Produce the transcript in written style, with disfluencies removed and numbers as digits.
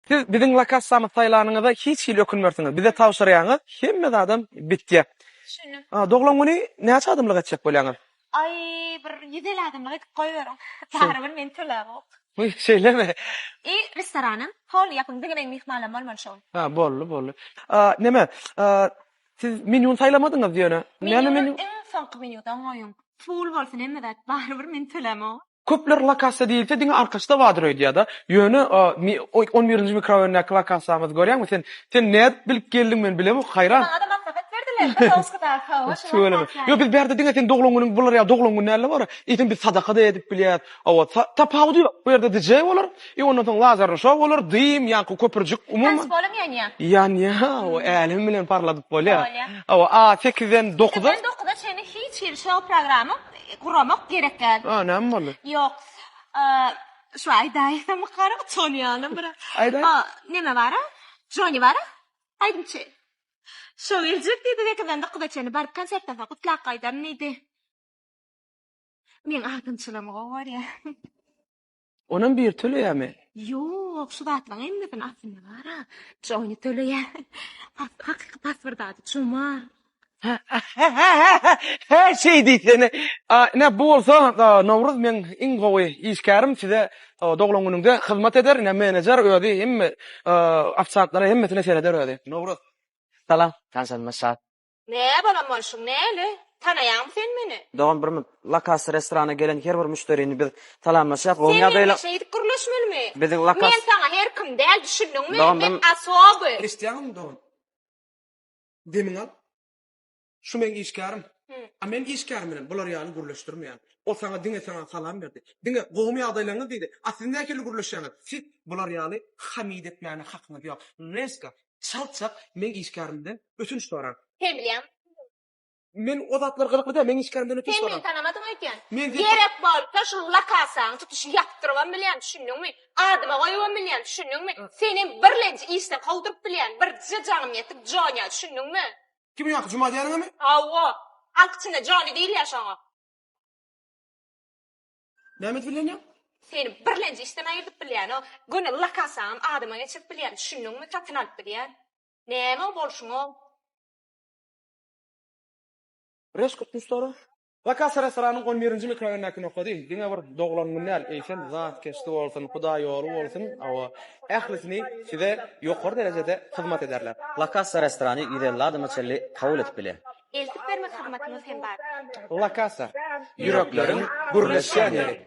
Siz biziň La Kassamyzy saýlanyňyza hiç hili ökünmersiňiz. Bize tabşyrýaňyz, hemme zadam bitýär. Düşündim. Doglan güni näçe adamlyk etjek bolýaňyz? Aý, bir 150 adamlyk edip goýberiň. Barybir men tölämok. Wiý, şeýlemi? I restoranam holy ýapyň, diňe meň myhmanlarym bolmaly şo gün. Ha, boldy, boldy. Neme, siz menýuny saýlamadyňyz ýöne. Näme menýu? Iň soňky menýudan goýuň. Pul bolsun hemme zat, barybir men tölämok. Köpler La Kassa diýilse diňe Arkaçda bardyr öýdýär-de. Ýöne on birinji mikroraýondaky La Kassamyzy görýäňmi sen? Sen nädip bilip geldiň men bilemok, haýran. Maňa-da maslahat berdiler-de Towskada hawa şo Tüweleme. Ýok biz bärde diňe seň doglan günüň bular ýaly doglan gün däl-de bar. Eýsem biz sadaka-da edip bilýäs. Hawa tapawudy ýok. Bu ýerde DJ bolar, i ondan soň lazerli şou bolar, dym, ýaňky köpürjik umuman. Tanspolum ýanýa. Ýanýa, hawa älem bilen parladyp bolýar. Bolýar. Hawa a sekizden dokuza. Sekizden dokuza çenli hiç hili şou programma Guramak gerek däl. A, näme boldy? Ýok. Şu aýdaýsam gara utanýanam biraz. Aýdaý. A, neme bar-a? Joni bar-a? Aýdymçy. Şo geljek diýdi, sekizden dokuza çenli baryp konsertden soň gutlap gaýdaryn diýdi. Meň adamçylygymy gowy görýär. Onam biri töleýärmi? Ýok, şu zatlaryň hemmesini aslynda bar-a, Jony töleýär. Hakyky pasportady Juma. Hä, şeý diýsene. Ine, bu bolsa Nowruz meň iň gowy işgärim, size doglan günüňde hyzmat eder, ine menejer özi hemme ofisiantlara hemmesine sereder özi. Nowruz. Salam, tanşanyma şat. Nä bolan bolşuň näle? Tanaýaňmy sen meni? Dogan bir minut. La Casa restorana gelen her bir müşderini biz salamlaşýas. Gowy Sen ýagdaýla. meniň şeýdip gürleşmelimi? Biziň La Men saňa her kim däl düşündiňmi? Dogan bir Men osoby. Eşidýäňmi dogan? Demiňi al. Şu meň işgärim. A men işgärim bilen bular ýaly gürleşdirmeýän. Ol saňa diňe saňa salam berdi. Diňe gowumy ýagdaýlaryňyz diýdi. A siz nähili gürleşýäňiz? Siz bular ýaly hamid etmäne hakyňyz ýok. Rezko Çaltjak meň işgärimden ötünç soraň. Sen bilýäňmi? Men o zatlar gyzykly däl, meň işgärimden ötünç Sen soraň. meni tanamadyň öýdýän. Men seni Gerek bolsa şu lakasaňy tutuş ýapdyrybam bilýän, düşündiňmi? Adyma goýubam bilýän, düşündiňmi? Senem birlenji işden kowduryp bilýän, birje jaňym ýetik Jonýa, düşündiňmi? Kim ýaňky Juma diýýäniňemi? Hawa. Halk içinde Jony diýilýär şoňa. Näme edip bilýän ýa? Seni birlenji işden aýyrdyp bilýän o. Göni lakasaňam adyma geçirip bilýän, düşündiňmi? Satyn alyp bilýän. Näme o bolşuň-ow? Reşk utmuşlara. La Casa restoranyň on birinji mikroraýondaky nokady diňe bir doglan gün däl, eýsem zat keşdi bolsun, hudaý ýoly bolsun, hawa, ählisini size ýokary derejede hyzmat ederler. La Casa restorany 150 adama çenli kabul edip bilýär. Eltip bermek hyzmatymyz hem bar. La Casa, ýürekleriň gürleşýän ýeri.